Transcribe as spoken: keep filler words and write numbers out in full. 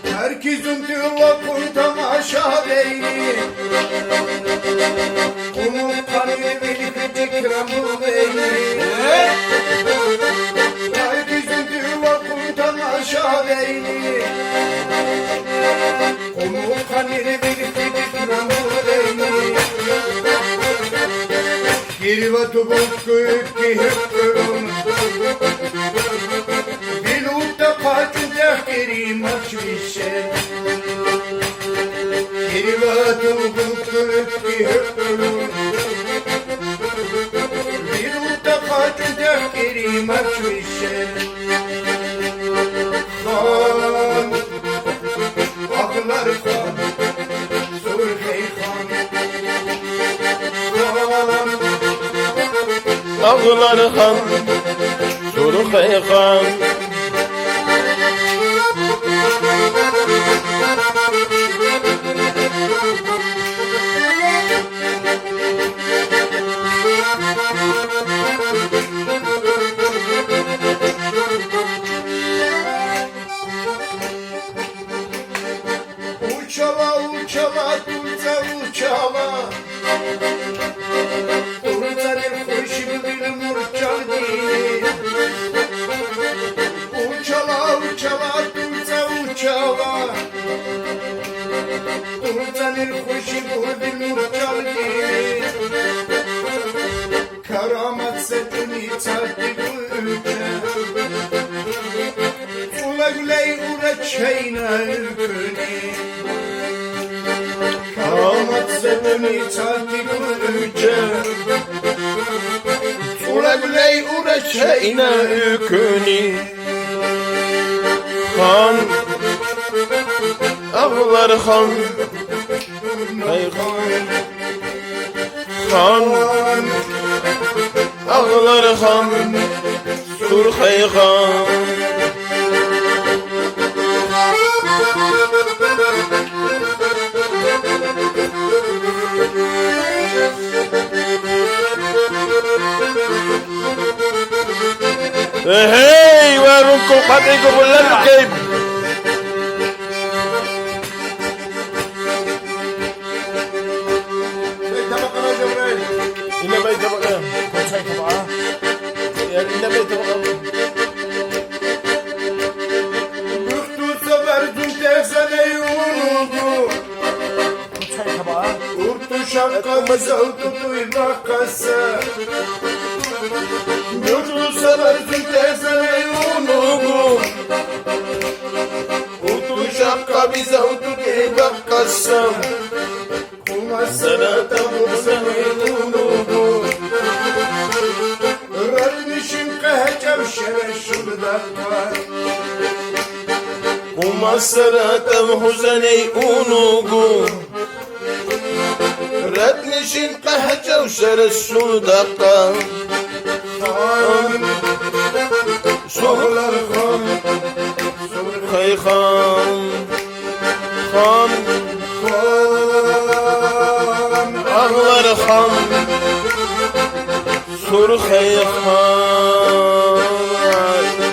Гьар кизун тилакун тамашадайни, къумукъанни вилик тикрамулдайни. Гьар кизун тилакун тамашадайни, къумукъанни вилик тикрамулдайни. Кирва тубук куьк кихьуьк куьрун, вил утта къачун тек киримач вишел. Кирва тубук куьк кихьуьк куьрун, вил утта къачун тек киримач вишел. Хан, агълар хан, Сурхей хан. Агълар хан, Сурхей хан. Учала, учала, тӀуьрцӀа учала. ТӀуьрцӀанин хушбуй вил мурчалди. Учала, учала, тӀуьрцӀа учала. ТӀуьрцӀанин хушбуй вил мурчалди. Карамат са тӀуьни цади гуьлче, цӀулаглей ура чейна уькуьни. Карамат са тӀуьни цади гуьлче, цӀулаглей ура чейна уькуьни. Хан, агълар хан, ай хан. Хан, агълар хан, Сурхей хан. Эгьей, варун кукъатӀи гугъулар кеп. Ина бей табакъ, ина бей табакъ. Я, ина бей табакъ. Мухту сабар зун тезаней унугу. Урту шакъа бизав тутуй бахъаса. Мухту сабар зун тезаней унугу. Урту шакъа бизав тутуй бахъаса. Кьума сара тавур зани лугу. Радни шин къегьечӀев шерес шумдакъа. Кьума сара тавур зани лугу. Радни шин къегьечӀев шерес шумдакъа. Хан, Сурхей хан. Хан, хан, агълар хан, Сурхей хан.